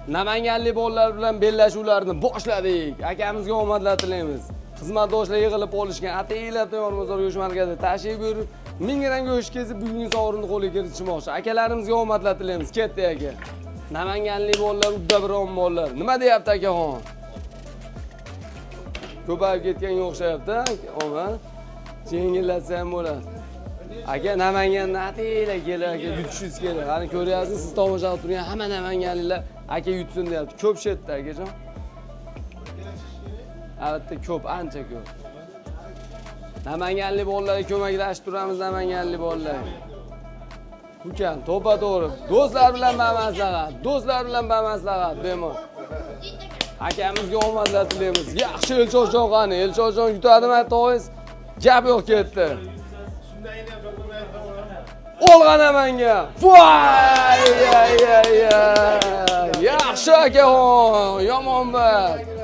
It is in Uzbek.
Namanganlik bolalar bilan bellashuvlarni boshladik. Akamizga omadlar tilaymiz. Xizmatdoshlar yig'ilib olishgan, ataylab Yormozor go'sht markaziga tashrif buyurib, 1000 gramm go'sht kesib bugungi sovrinni qo'lga kiritishmoqchi. Akalarimizga omadlar tilaymiz. Ketdik, aka. Namanganlik bolalar, udda biron bolalar. Nima deyapti, akaxon? Ko'payib ketganga o'xshayapti, omad. Yengillatsa ham bo'ladi. Aka, Namangandan ataylar kelib, aka, yutishingiz kerak. Qani, ko'ryapsiz, siz tomosha qilib turgan hamma namanganliklar aka yutsin deyapti. Ko'p shu yerda, akajon. Albatta ko'p, ancha ko'p. Namanganlik bolalarga ko'maklashib turamiz, namanganlik bolalar. Ukam, to'ppa to'g'ri. Do'stlar bilan bamaslahat, do'stlar bilan bamaslahat, bemalol. Akamizga omadlar tilaymiz. Yaxshi, Elchonjon qani? Elchonjon yutadimi, tog'ingiz? Gap yo'q, ketdi. Olg'an manga. Voy, ay, ay, ay. Yaxshi, akaxon, yomon emas.